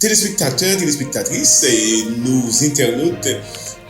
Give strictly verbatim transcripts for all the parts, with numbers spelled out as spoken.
Telespektatè, telespektatris, e nou entènot,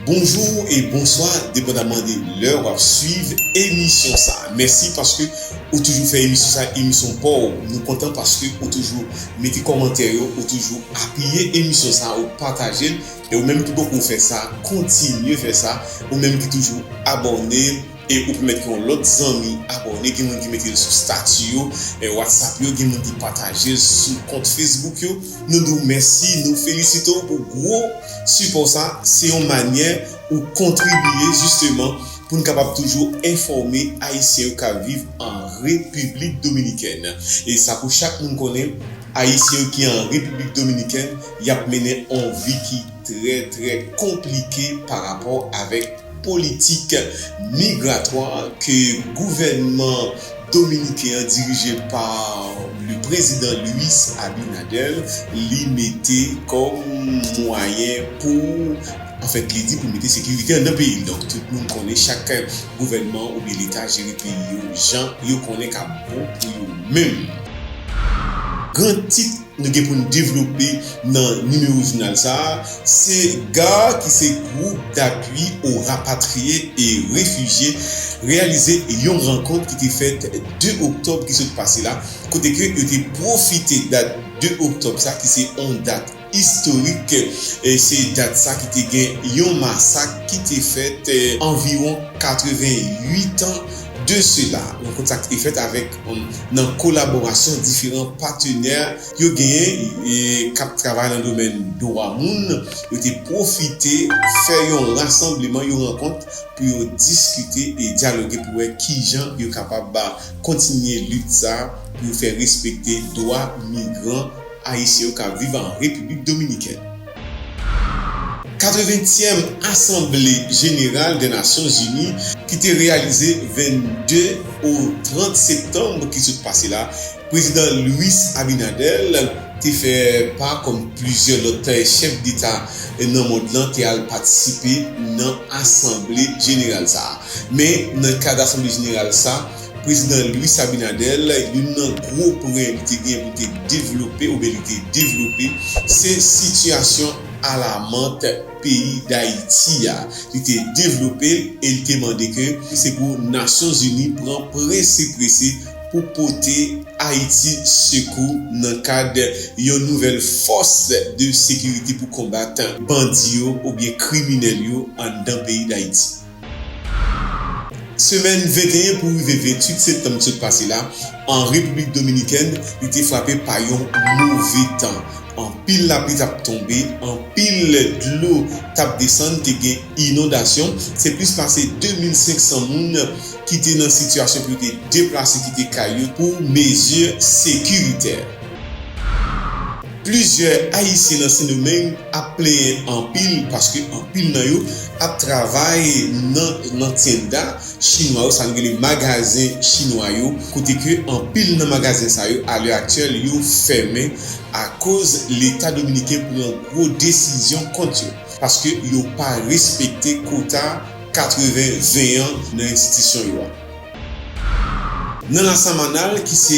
bonjou e bonswa, depandaman de lè w ap swiv emisyon sa. Mèsi paske ou toujou fè emisyon sa, emisyon pa w. Nou kontan paske ou toujou mete kòmantè yo, ou toujou apiye emisyon sa, ou pataje l. E ou menm ki poko fè sa, kontinye fè sa. Ou menm ki toujou abòne, e ou pèmèt ke yon lòt zanmi abòne, gen moun ki mete l sou stati yo, e, WhatsApp yo, gen moun ki pataje l sou kont Facebook yo. Nou di w mèsi, nou felisite w pou gwo sipò sa. Se yon manyè ou kontribiye jisteman pou n kapab toujou enfòme Ayisyen yo k ap viv an Repiblik Dominikèn. E sa pou chak moun konnen, Ayisyen yo ki an Repiblik Dominikèn, y ap mennen yon vi ki trè, trè konplike pa rapò avèk politik migratwa ke gouvènman dominiken an, dirije pa le prezidan Luis Abinader, li mete kòm mwayen pou, anfèt, li di pou mete sekirite anndan peyi l. Donk, tout moun konnen chak gouvènman oubyen leta jere peyi yo jan yo konnen k ap bon pou yo menm. Gran tit nou gen pou n devlope nan nimewo jounal sa a, se GARR ki se Groupe d'Appui aux Rapatriés et Réfugiés reyalize yon rankont ki te fèt de oktòb ki sot pase la, kote ke yo te pwofite dat de oktòb sa, ki se yon dat istorik, e se dat sa ki te gen yon masak ki te fèt, e, anviwon katreventuit an de sela. Yon kontak ki te fèt avèk, um, nan kolaborasyon diferan patenè yo genyen, e, k ap travay nan domèn dwa moun, yo te pwofite fè yon rasanbleman, yon rankont pou yo diskite e dyaloge pou wè kijan yo kapab, a, kontinye lit sa pou yo fè respekte dwa migran ayisyen yo k ap viv an Repiblik Dominikèn. Katreventyèm Asanble Jeneral dè Nasyonzini ki te reyalize vennde o trant septanm ki sot pase la, Prezidan Luis Abinader te fè pa, kòm plizyè lòt chèf deta nan mond lan, te al patisipe nan Asanble Jeneral sa a. Men, nan kad Asanble Jeneral sa, Prezidan Luis Abinader, youn nan gwo pwen li te gen pou te devlope, oubyen li te devlope, se sitiyasyon alamant peyi Dayiti a. Li te devlope l e li te mande ke se pou Nasyonzini pran prese prese pou pote Ayiti sekou nan kad yon nouvèl fòs de sekirite pou konbat bandi yo oubyen kriminèl yo anndan peyi Dayiti. Semèn venteyen pou rive ventuit septanm ki sot pase la, an Repiblik Dominikèn, li te frape pa yon move tan. Anpil lapli t ap tonbe, anpil dlo t ap desann, te gen inondasyon. Se plis pase de mil senk san moun ki te nan sitiyasyon pou yo te deplase kite kay yo pou mezi sekiritè. Plizyè Ayisyen nan Sendomeng ap plenyen anpil paske anpil nan yo ap travay nan, nan tyenda chinwa yo, sa nou rele magazen chinwa yo, kote ke anpil nan magazen sa yo, alè aktyèl, yo fèmen akoz Leta dominiken pran gwo desizyon kont yo, paske yo pa respekte kota katreven ven an nan enstitisyon yo a. Nan Lasamanal, ki se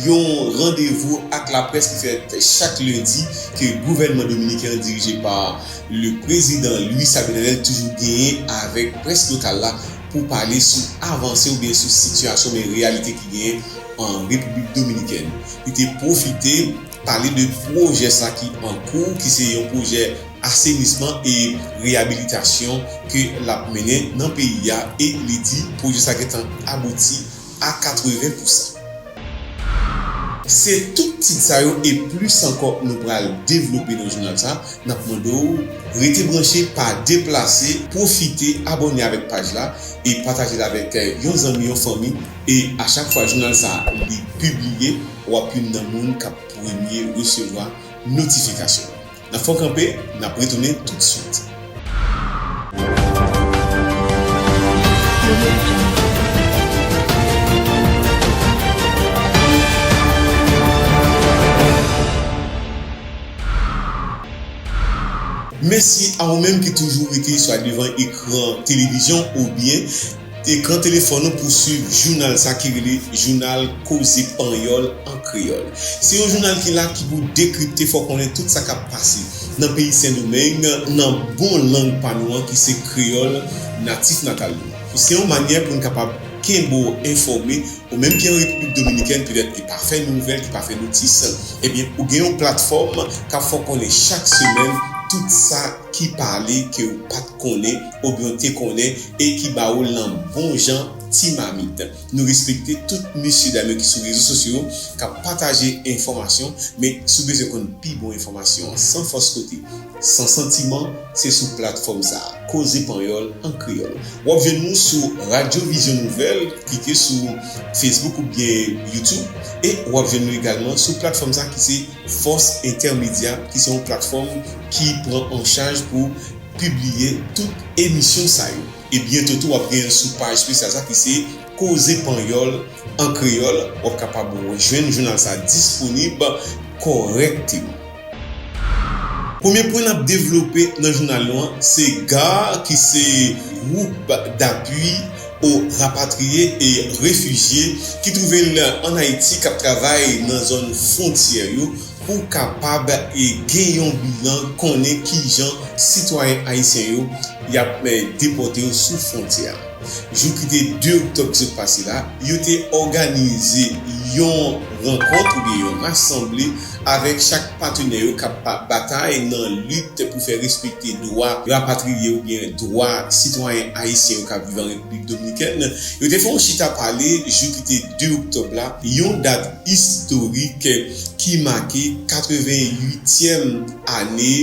yon randevou ak laprès ki fèt chak lendi, ke gouvènman dominiken an dirije pa le prezidan Luis Abinader toujou genyen avèk près lokal la pou pale sou avanse oubyen sou sitiyasyon, men reyalite ki genyen an Repiblik Dominikèn. Li te pwofite pale de pwojè sa ki an kou, ki se yon pwojè asenisman e reyabilitasyon ke l ap mennen nan peyi a, e li di pwojè sa gentan abouti a katreven pousan. Se tout tit sa yo e plis ankò nou pral devlope nan jounal sa. N ap mande w rete branche, pa deplase, pwofite abòne avèk paj la e pataje l avèk, eh, yon zanmi, yon fanmi. E a chak fwa jounal sa li pibliye, w ap youn nan moun k ap premye resevwa notifikasyon. N ap fè w kanpe, n ap retounen toutswit. Mèsi a ou menm ki toujou rete swa devan ekran televizyon oubyen ekran telefòn ou pou swiv jounal sa ki rele Jounal Koze Panyòl an Kreyòl. Se yon jounal ki la ki pou dekripte, fè w konnen tout sa k ap pase nan peyi Sendomeng, nan bon lang pa nou an ki se kreyòl natif natal nou. Se yon manyè pou n kapab kenbe w enfòme, ou menm ki an Repiblik Dominikèn, petèt ki pa fè nouvèl, ki pa fè notis, ebyen, ou gen yon platfòm k ap fè w konnen chak semèn tout sa ki pale ke w pa t konnen oubyen w te konnen e ki ba w l nan bon jan ti mamit. Nou respekte tout mesye dam yo ki sou rezo sosyo yo k ap pataje enfòmasyon, men si w bezwen konn pi bon enfòmasyon an san fòs kote, san santiman, se sou platfòm sa a, Koze Panyòl an Kreyòl. W ap jwenn nou sou Radyo Vizyon Nouvèl, klike sou Facebook oubyen YouTube, e w ap jwenn nou egalman sou platfòm sa a ki se Fòs Entèmedya, ki se yon platfòm ki pran an chaj pou pibliye tout emisyon sa yo. E byento tou, w ap gen sou paj espesyal sa ki se Koze Panyòl an Kreyòl. W ap kapab jwenn jounal sa a disponib kòrèkteman. Premye pwen n ap devlope nan jounal nou an, se GARR, ki se Groupe d'Appui aux Rapatriés et Réfugiés, ki twouve l ann Ayiti, k ap travay nan zòn fwontyè yo, pou kapab e gen yon bilan, konnen kijan sitwayen ayisyen yo y ap, eh, depòte yo sou fwontyè a. Jou ki te de oktòb ki sot pase la, yo te òganize yon rankont oubyen yon rasanble avèk chak patenè yo k ap pa-, batay nan lit pou fè respekte dwa rapatriye oubyen dwa sitwayen ayisyen yo k ap viv an Repiblik Dominikèn. Yo te fè yon chita pale jou ki te de oktòb la, yon dat istorik ki make katreventuityèm ane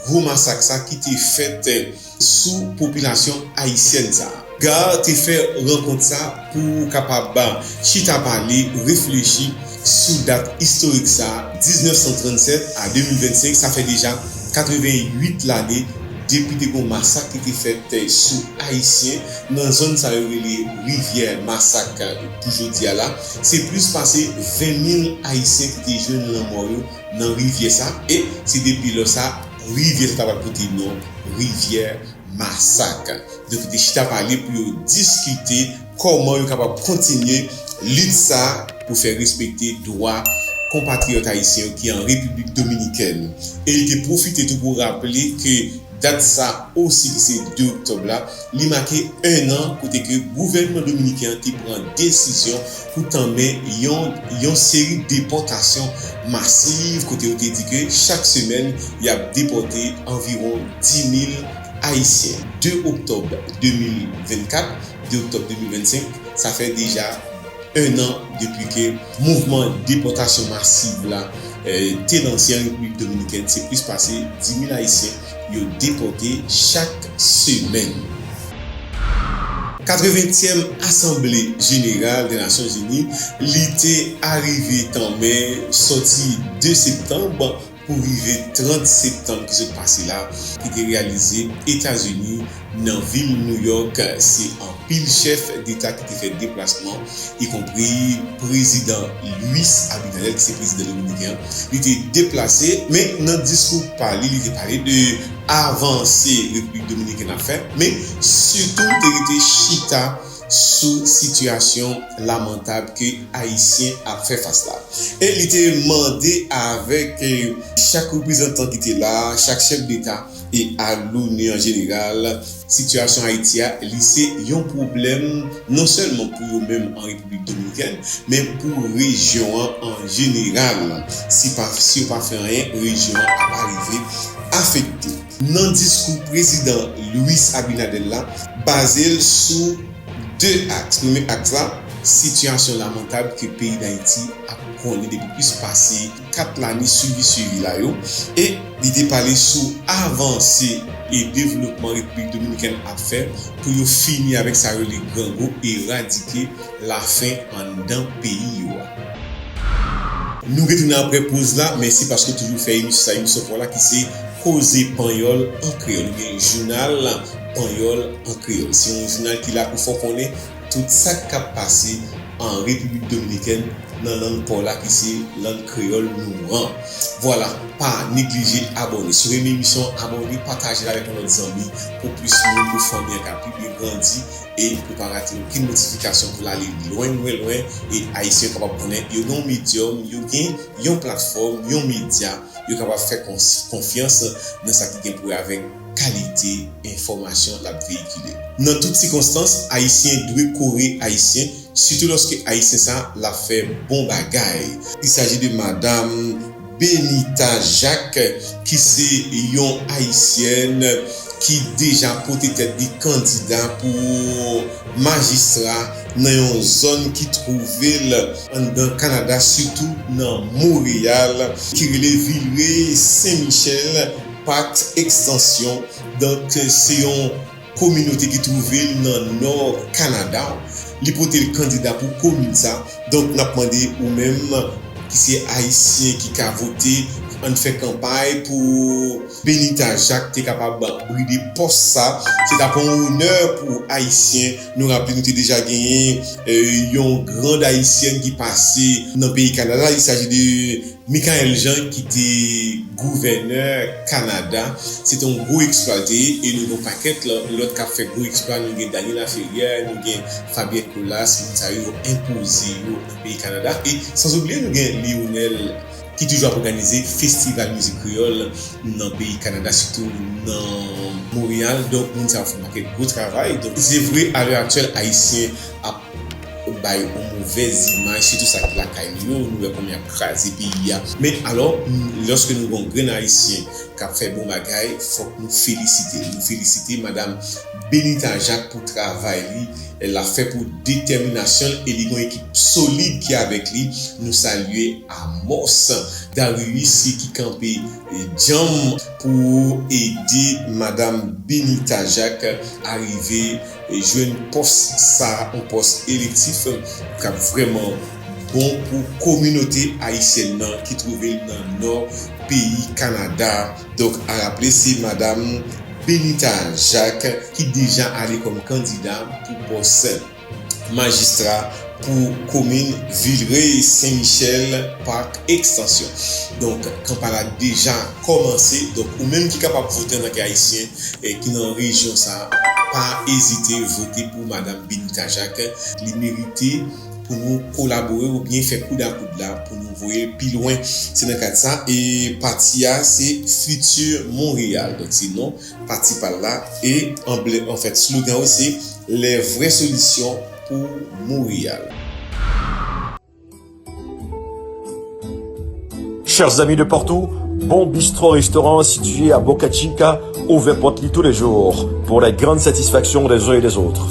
gwo masak sa ki te fèt sou popilasyon ayisyèn sa a. GARR te fè rankont sa pou kapab chita pale, reflechi sou dat istorik sa a, diznèf san trannsèt a de mil vennsenk, sa fè deja katreventuit lane depi te gon masak ki te fèt sou Ayisyen nan zòn sa yo rele Rivyè Masak pou jodi a la. Se plis pase ven mil Ayisyen ki te jwenn lanmò yo nan rivyè sa, e se depi lè sa, rivyè sa ta pral pote non Rivyè Masak. Donk, yo te chita pale pou yo diskite kòman yo kapab kontinye lit sa pou fè respekte dwa konpatriyòt ayisyen yo ki an Repiblik Dominikèn. E li te pwofite tou pou raple ke dat sa osi ki se de oktòb la, li make en an kote ke gouvènman dominiken an te pran desizyon pou tanmen yon, yon seri depòtasyon masiv kote yo te di ke chak semèn y ap depòte anviwon dis mil Ayisyen. De oktòb de mil vennkat, de oktòb de mil vennsenk, sa fè deja en an depi ke mouvman depòtasyon masiv la, eh, te lanse an Repiblik Dominikèn. Se plis pase dis mil Ayisyen yo depòte chak semèn. Katreventyèm Asanble Jeneral de Nasyonzini, li te arive tanmen sòti de septanm pou rive trant septanm ki sot pase la, ki te reyalize Etazini nan vil New York. Se anpil chèf deta ki te fè deplasman, ikonpri prezidan Luis Abinader, ki se prezidan dominiken an. Li te deplase, men nan diskou pa li, li te pale de avanse Repiblik Dominikèn ap fè, men sitou li te rete chita sou sitiyasyon lamantab ke Ayisyen ap fè fas la. E li te mande avèk, eh, chak reprezantan ki te la, chak chèf deta e a l'ONU an jeneral, sitiyasyon Ayiti a, li se yon pwoblèm non sèlman pou yo menm an Repiblik Dominikèn, men pou rejyon an an jeneral. Si pa, si yo pa fè anyen, rejyon an ap arive afekte. Nan diskou prezidan Luis Abinader la, baze l sou de aks. Premye aks la, sitiyasyon lamantab ke peyi Dayiti ap konnen depi plis pase kat lane swivi swivi la yo, e li te pale sou avanse e devlopman Repiblik Dominikèn ap fè pou yo fini avèk sa yo rele grangou, eradike lafen anndan peyi yo a. Nou retounen apre poz la, mèsi paske w toujou fè emisyon sa, emisyon pa w la ki se Koze Panyòl an Kreyòl, oubyen Jounal Panyòl an Kreyòl. Se yon jounal ki la pou fè w konnen tout sa k ap pase an Repiblik Dominikèn nan lang pa w la ki se lang kreyòl nou an. Vwala, pa neglije abòne. Si w renmen emisyon an, abòne, pataje l avèk yon lòt zanmi pou plis moun, pou fanmi an ka pi byen grandi e pou pa rate okenn notifikasyon pou l ale lwen, lwen, lwen e Ayisyen yo kapab konnen yo gen yon medyòm, yo gen yon platfòm, yon medya yo kapab fè kons- konfyans nan sa ki gen pou wè avèk kalite enfòmasyon l ap veyikile. Nan tout sikonstans, Ayisyen dwe kore Ayisyen, sitou lòske Ayisyen sa l ap fè bon bagay. Il s'agit de Madam Benita Jacques, ki se yon Ayisyèn ki deja pote tèt li kandida pou majistra nan yon zòn ki twouve l anndan Kanada, sitou nan Monreyal, ki rele Villeray Saint Michel Park Extension. Donk, se yon kominote ki twouve l nan nò Kanada. Li pote l kandida pou komin sa. Donk, n ap mande ou menm ki se Ayisyen ki ka vote, ann fè kanpay pou Benita Jacques te kapab bride pòs sa. Se t ap yon onè pou Ayisyen. Nou raple, nou te deja genyen, euh, yon grand Ayisyèn ki pase nan peyi Kanada. Il s'agit de Michaëlle Jean, ki te gouvènè Kanada. Se te yon gwo eksplwa l te ye, e nou gen yon pakèt lò- lòt k ap fè gwo eksplwa. Nou gen Daniela Ferrière, nou gen Fabienne Colas, moun sa yo enpoze yo nan peyi Kanada. E sanzobliye, nou gen Lionel ki toujou ap òganize festival mizik kreyòl nan peyi Kanada, sitou nan Monreyal. Donk, moun sa yo fè yon pakèt gwo travay. Donk, se vre, alè aktyèl, Ayisyen ap bay yon movèz imaj, sitou sa ki lakay nou yo, nou wè kòman y ap kraze peyi a. Men alò, lòske nou gen yon grenn Ayisyen k ap fè bon bagay, fòk nou felisite l. Nou felisite Madam Benita Jacques pou travay li l ap fè, pou detèminasyon l, e li gen yon ekip solid ki avèk li. Nou salye Amos Darius ki kanpe, eh, djanm pou ede Madam Benita Jacques arive, eh, jwenn pòs sa, yon pòs elektif k ap vrèman bon pou kominote ayisyèn nan ki twouve l nan nò peyi Kanada. Donk, a raple, se Madam Benita Jacques ki deja ale kòm kandida pou pòs majistra pou komin Villeray Saint Michel Park Extension. Donk, kanpay la deja kòmanse. Donk, ou menm ki kapab vote antanke Ayisyen, eh, ki nan rejyon sa, pa ezite vote pou Madam Benita Jacques. Li merite pou nou kolabore oubyen fè koud a koud la pou nou voye l pi lwen. Se nan kad sa, e pati a se Futur Montréal. Donk, se non pati pa l la. E anblè-, anfèt, slogan yo se Les vraies solutions pour Montréal. Chers amis de partout, Bon Bistro Restaurant situé à Boca Chica ouvè pòt li tous les jours pour la grande satisfaction des uns et des autres.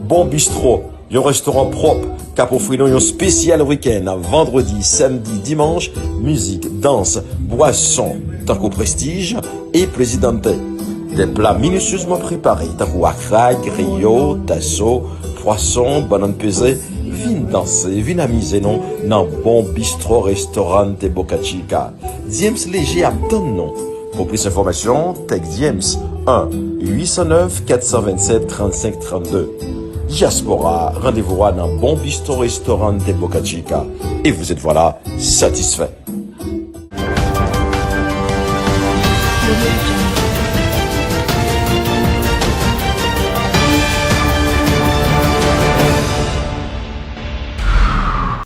Bon Bistro, yon restoran pwòp k ap ofri nou yon espesyal wikenn, vandredi, samdi, dimanch, mizik, dans, bwason, tankou Prestige e Presidente. Des plats minutieusement préparés, tankou akra, griyo, taso, pwason, bannann peze. Vin danse, vin amize nou nan Bon Bistro Restaurante Boca Chica. James Léger ap tann nou. Pou plis enfòmasyon, tèks James, un huit cent neuf quatre cent vingt-sept trente-cinq trente-deux. Diaspora, randevou a nan Bon Bistro Restaurante Boca Chica. Et vous êtes voilà satisfait.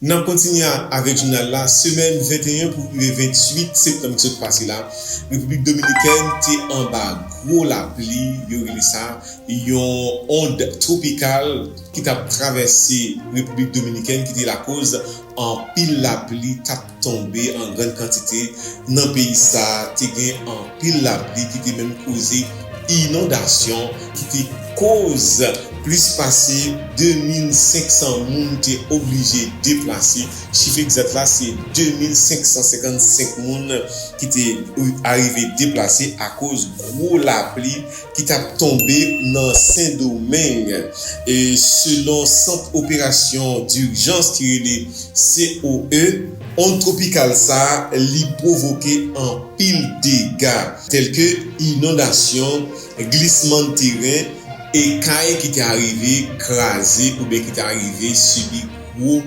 N ap kontinye avèk jounal la. Semèn venteyen pou rive venntuit septanm ki sot pase la, Repiblik Dominikèn te anba gwo lapli, yo rele sa yon ond twopikal ki t ap travèse Repiblik Dominikèn, ki te lakoz anpil lapli t ap tonbe an grann kantite nan peyi sa a. Te gen anpil lapli ki te menm koze inondasyon, ki te koz plis pase de mil senk san moun te oblije deplase. Chif egzak la, se de mil senk san senkannsenk moun ki te arive deplase akoz gwo lapli ki t ap tonbe nan Sendomeng. E selon Sant Operasyon Dijans ki rele C O E, ond twopikal sa a, li pwovoke anpil dega, tèlke inondasyon, glisman teren e kay ki te arive kraze oubyen ki te arive sibi gwo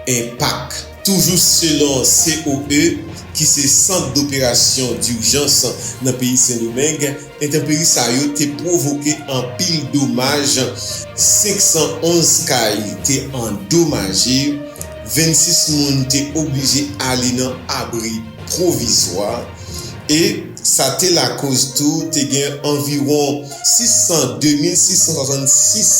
enpak. Toujou selon C O E, ki se Sant Doperasyon Dijans nan peyi Sendomeng, entanperi sa yo te pwovoke anpil domaj. Senk san onz kay te andomaje, vennsis moun te oblije ale nan abri pwovizwa, e sa te lakoz tou te gen anviwon sis san de mil sis san swasannsis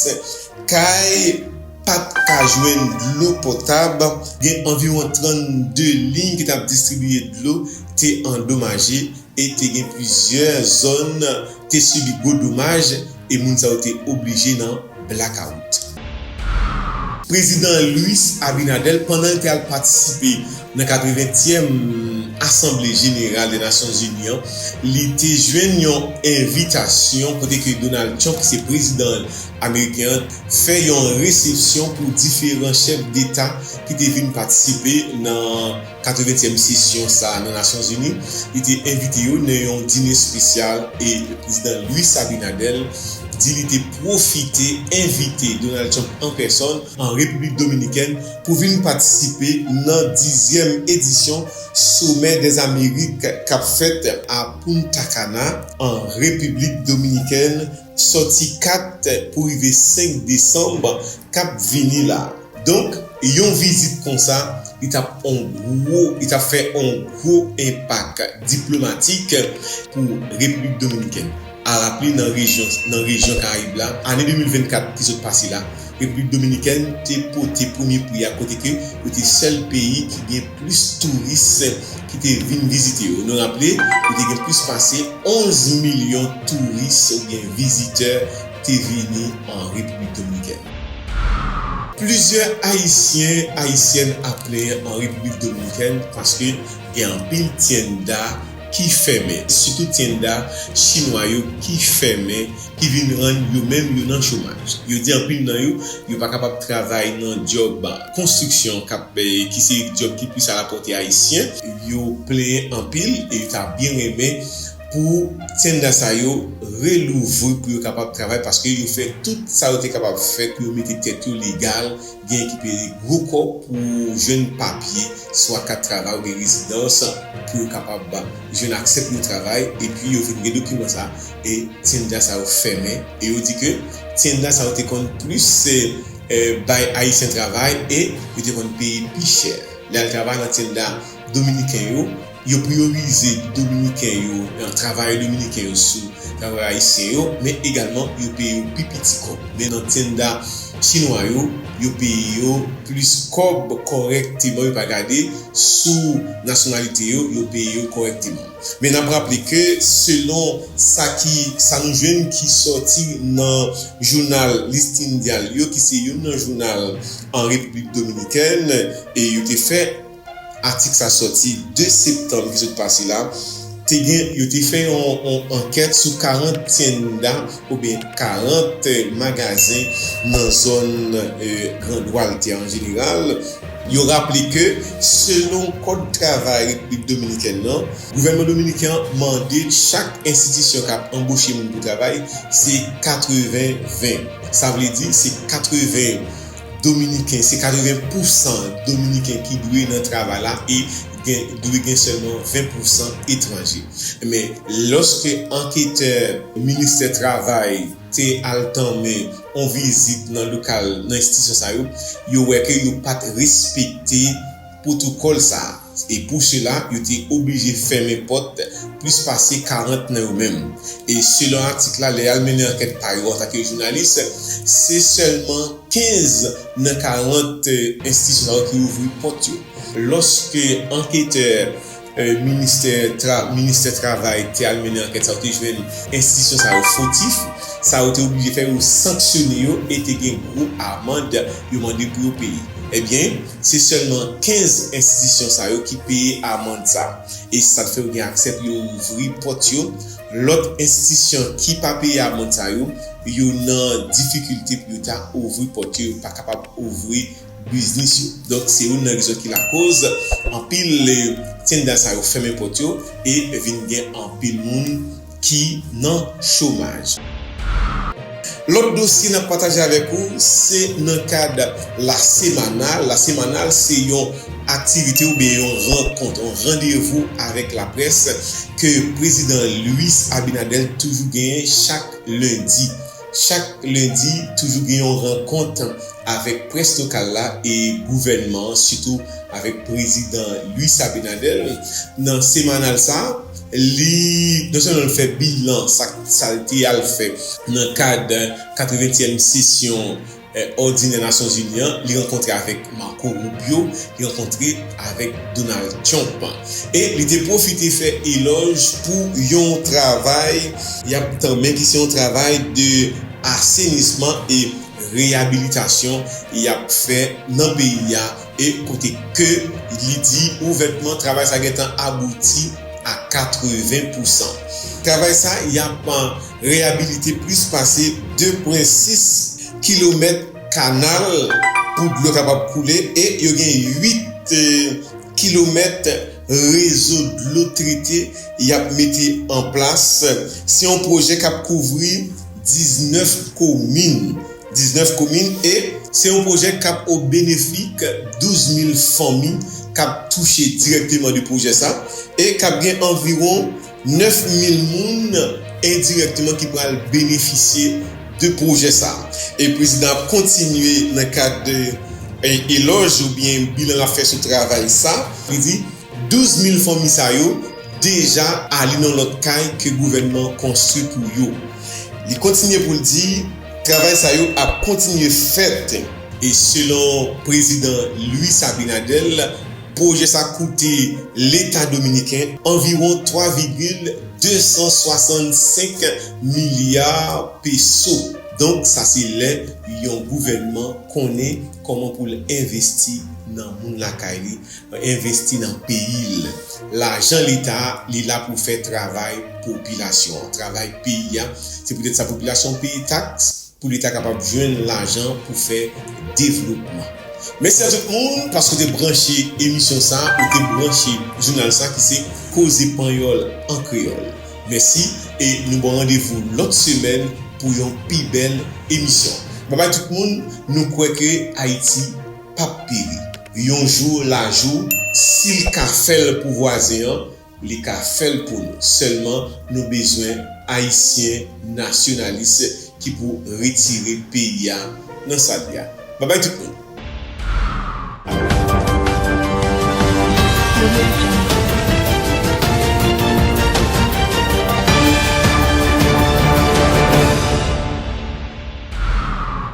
kay pa t ka jwenn dlo potab, gen anviwon trannde liy ki t ap distribiye dlo te andomaje, e te gen plizyè zòn te sibi gwo domaj, e moun sa yo te oblije nan blakawout. Prezidan Luis Abinader, pandan l te al patisipe nan katreventyèm Asanble Jeneral de Nasyonzini an, li te jwenn yon envitasyon kote ke Donald Trump, ki se prezidan ameriken an, fè yon resepsyon pou diferan chèf deta ki te vin patisipe nan katreventyèm sesyon sa a nan Nasyonzini. Li te envite yo nan yon dine espesyal, e prezidan Luis Abinader di li te pwofite envite Donald Trump an pèsòn an Repiblik Dominikèn pou vin patisipe nan dizyèm edisyon Sommet des Amériques k ap fèt a Punta Cana, an Repiblik Dominikèn, sòti kat pou rive senk desanm k ap vini la. Donk, yon vizit konsa, li t ap on gwo, li t ap fè on gwo enpak diplomatik pou Repiblik Dominikèn. A raple, nan rejyon, nan rejyon Karayib la, ane de mil vennkat ki sot pase la, Repiblik Dominikèn te pote premye pri a, kote ke yo te sèl peyi ki gen plis touris ki te vin vizite yo. Nou raple, yo te gen plis pase onz milyon touris oubyen vizitè te vini an Repiblik Dominikèn. Plizyè Ayisyen, Ayisyèn ap plenyen an Repiblik Dominikèn paske gen anpil tyenda ki fèmen, sitou tyenda chinwa yo ki fèmen, ki vin rann yo menm yo nan chomaj. Yo di anpil nan yo, yo pa kapab travay nan djòb konstriksyon k ap, eh, ki se djòb ki plis alapòte ayisyen. Yo plenyen anpil e yo ta byen renmen pou tyenda sa yo relouvri pou yo kapab travay, paske yo fè tout sa yo te kapab fè pou yo mete tèt yo legal, gen ki peye gwo kòb pou jwenn papye, swa kat travay oubyen rezidans, pou yo kapab jwenn aksè pou yo travay, epi yo vin gen dokiman sa, e tyenda sa yo fèmen, e yo di ke tyenda sa yo te konn plis, eh, bay Ayisyen travay, e yo te konn peye pi chè. Lè al travay nan tyenda dominiken yo, yo priyorize Dominiken yo, eh, travayè dominiken yo sou travayè ayisyen yo, men egalman yo peye yo pi piti kòb. Men nan tyenda chinwa yo, yo peye yo plis kòb kòrèkteman, yo pa gade sou nasyonalite yo, yo peye yo kòrèkteman. Men n ap raple ke selon sa ki, sa nou jwenn ki sòti nan jounal Listín Diario, ki se youn nan jounal an Repiblik Dominikèn, e yo te fè atik sa sòti de septanm ki sot pase la, te gen, yo te fè yon, yon ankèt sou karant tyenda oubyen karant magazen nan zòn, eh, Grand Walter an jeneral. Yo raple ke selon kòd travay Repiblik Dominikèn nan, gouvènman dominiken an mande chak enstitisyon k ap anboche moun pou travay, se katreven ven. Sa vle di se katreven Dominiken, se katreven pousan Dominiken ki dwe nan travay la e gen, dwe gen sèlman ven pousan etranje. Men, lòske anketè ministè travay te al tanmen on vizit nan lokal, nan enstitisyon sa yo, yo wè ke yo pa t respekte pwotokòl sa a. E pou sela, yo te oblije fèmen pòt plis pase karant nan yo menm. E selon atik la, lè y al mennen ankèt pa yo antanke jounalis, se sèlman kenz nan karant enstitisyon sa yo ki ouvri pòt yo. Lòske anketè, eh, ministè tra-, ministè travay te al mennen ankèt sa yo, te jwenn enstitisyon sa yo fotif, sa yo te oblije fè, yo sanksyone yo e te gen gwo amann yo mande pou yo peye. Ebyen, se sèlman kenz enstitisyon sa yo ki peye amann sa, e sa t fè yo gen aksè pou yo ouvri pòt yo. Lòt enstitisyon ki pa peye amann sa yo, yo nan difikilte pou yo ta ouvri pòt yo, yo pa kapab ouvri biznis yo. Donk, se youn nan rezon ki lakoz anpil, eh, tyenda sa yo fèmen pòt yo e vin gen anpil moun ki nan chomaj. Lòt dosye n ap pataje avèk ou, se nan kad La Semanal. La Semanal, se yon aktivite oubyen yon rankont, yon randevou avèk laprès ke prezidan Luis Abinader toujou genyen chak lendi. Chak lendi, toujou gen yon rankont avèk près lokal la e gouvènman an, sitou avèk prezidan Luis Abinader. Nan Semanal sa, li non sèlman l fè bilan sa, sa l te al fè nan kad katreventyèm sesyon, eh, òdinè Nasyonzini an, li rankontre avèk Marco Rubio, li rankontre avèk Donald Trump. E li te pwofite fè elòj pou yon travay y ap tanmen, ki se yon travay de asenisman e reyabilitasyon y ap fè nan peyi a, e kote ke li di ouvètman travay sa gentan abouti a katreven pousan. Travay sa, y ap, eh, reyabilite plis pase de pwen sis kilomèt kanal pou dlo kapab koule e yo gen uit, eh, kilomèt rezo dlo trete y ap mete an plas. Se yon pwojè k ap kouvri diznèf komin. Diznèf komin e se yon pwojè k ap o benefik douz mil fanmi k ap touche dirèkteman de pwojè sa e k ap gen anviwon nèf mil moun endirèkteman ki pral benefisye de pwojè sa. E prezidan ap kontinye nan kad de, e, elòj oubyen bilan l ap fè sou travay sa. Li di, douz mil fanmi sa yo deja ale nan lòt kay ke gouvènman an konstwi pou yo. Li kontinye pou l di, travay sa yo ap kontinye fèt. E selon prezidan Luis Abinader, pwojè sa koute Leta dominiken anviwon twa vigil de san swasannsenk milya peso. Donk, sa se lè yon gouvènman konnen kòman pou l envesti nan moun lakay li, envesti nan peyi l. Lajan Leta a, li la pou fè travay popilasyon an, travay peyi a. Se poutèt sa popilasyon peye taks, pou Leta kapab jwenn lajan pou fè devlopman. Mèsi a tout moun paske w te branche emisyon sa, ou te branche jounal sa ki se Koze Panyòl an Kreyòl. Mèsi, e nou ba w randevou lòt semèn pou yon pi bèl emisyon. Babay tout moun, nou kwè ke Ayiti p ap peri. Yon jou lajou, si l ka fè l pou vwazen an, li ka fè l pou nou. Sèlman, nou bezwen Ayisyen nasyonalis ki pou retire peyi a nan sa l ye a. Babay tout moun.